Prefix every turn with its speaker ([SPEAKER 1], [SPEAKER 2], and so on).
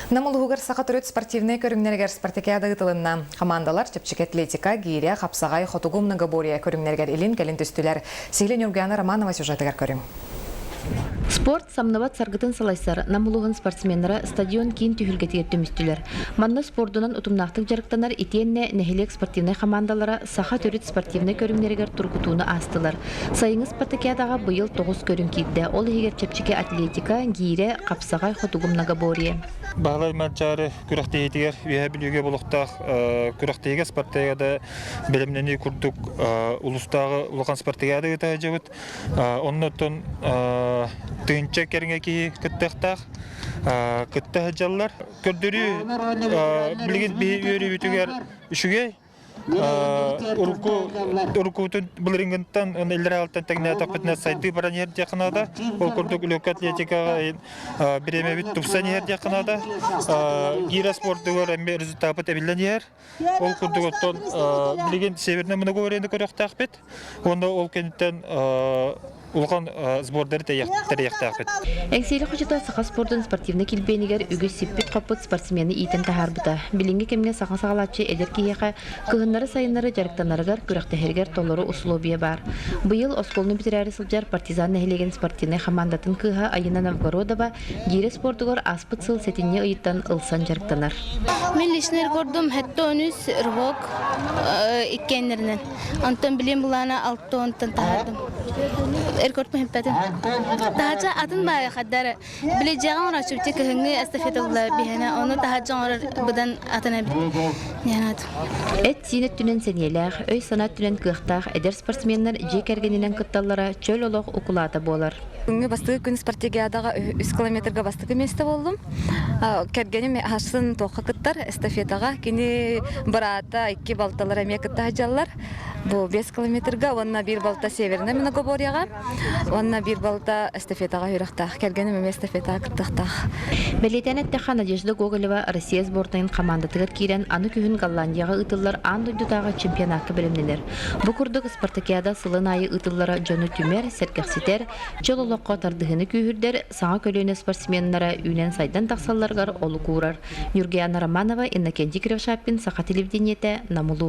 [SPEAKER 1] Нам улууһугар саха төрүт спортивнай көрүҥнэригэр спартакиада ыытылынна. Хамаандалар чэпчэки атлетика, гиирэ, хапсаҕай, хотугу многоборье көрүҥнэригэр илин-кэлин түстүлэр. Сиһилии Ньургуяна Романова сюжетыгар көрүҥ.
[SPEAKER 2] Спорт самныбат саргытын салайсар Нам улууһун спортсменнара стадион киин түһүлгэтигэр түмүстүлэр. Манна спордунан утумнаахтык дьарыктанар итиэннэ нэһилиэк спортивнай хамаандалара саха төрүт спортивнай көрүҥнэригэр тургутууну аастылар. Сайыҥҥы спартакиадаҕа быйыл тоҕус көрүҥ киирдэ. Ол иһигэр чэпчэки атлетика, гиирэ, хапсаҕай, хотугу многоборье.
[SPEAKER 3] Баһылай Манчаары күрэхтэһиитигэр Үөһээ Бүлүүгэ олохтоох күрэхтэһиигэ спартакиада бэлэмнэнии курдук улуустааҕы улахан спартакиада ыыта сылдьабыт. Оннуттан тыынча кэриҥэ киһи кыттыахтаах кытта сылдьаллар. Көрдөрүү билигин биһи үөрүүбүтүгэр үчүгэй. Урукку уруккутун былырыыҥҥыттан иллэрээ тэҥнээтэхпитинэ сайдыы баран иһэр диэххэ наада. Ол курдук легкая атлетикаҕа бириэмэбит тупсан иһэр диэххэ наада. Гира спордугар эмиэ результаппыт эбиллэн иһэр. Ол курдук оттон билигин северное многоборьены көрүөхтээхпит. Уонна ол кэнниттэн улахан сбордары тэрийиэхтээхпит.
[SPEAKER 2] Эҥсиэли хочото саха спордун спортивнай килбиэнигэр үгүс сиппит-хоппут спортсмены иитэн таһаарбыта. Билиҥҥи кэмҥэ саҥа саҕалааччы эдэр киһиэхэ кыһыннары-сайыннары дьарыктанарыгар, күрэхтэһэригэр толору усулуобуйа баар. Быйыл оскуоланы бүтэрээри сылдьар Партизан нэһилиэгин спортивнай хамаандатын кыыһа Айына Новгородова гиирэ спордугар ааспыт сыл сэтинньи ыйыттан ылсан дьарыктанар.
[SPEAKER 4] Мин личный рекордум 73 рывок иккиэннэринэн. Онтон билим былаана алта онтон таһаардым. Рекордпун хиппэтим. Таһааччы атын баайы хаддары. Били дьиэҕэ оҥорооччубут кыһыҥҥы эстафета була биһэнэ. Ону таһааччы оҥорор быдан атын эбит.
[SPEAKER 2] Эт-сиин өттүнэн сэниэлээх, өй-санаа өттүнэн кыахтаах эдэр спортсменнар дьиэ кэргэнинэн кытталлара чөл олох укулаата буолар.
[SPEAKER 5] Күҥҥү бастакы күн спартакиадаҕа үс километрга бастакы миэстэ буоллум. Кэргэним аһасын туохха кыттар эстафетаҕа. Кини быраата икки балталара эмиэ кытта сылдьаллар. Бу 5 километрга уонна биир балта Северное Многоборьеҕа уонна биир балта эстафетаҕа үөрэхтээх. Кэргэним эмиэ эстафетаҕа кыттыахтаах.
[SPEAKER 2] Бэлиэтээн эттэххэ, Надежда Гоголева Россия сборнайын хамаандатыгар киирэн, аны күһүн Голландияҕа ыытыллар аан дойдутааҕы чемпионакка бэлэмнэнэр. Бу курдук спартакиада сылын аайы ыытыллара дьону түмэр, сэргэхситэр, чөл олоххо тардыһыыны күүһүрдэр, саҥа көлүөнэ спортсменнара үүнэн-сайдан тахсалларыгар олук уурар. Ньургуяна Романова, Иннокентий Кривошапкин, Саха телевидениетэ, Намулу.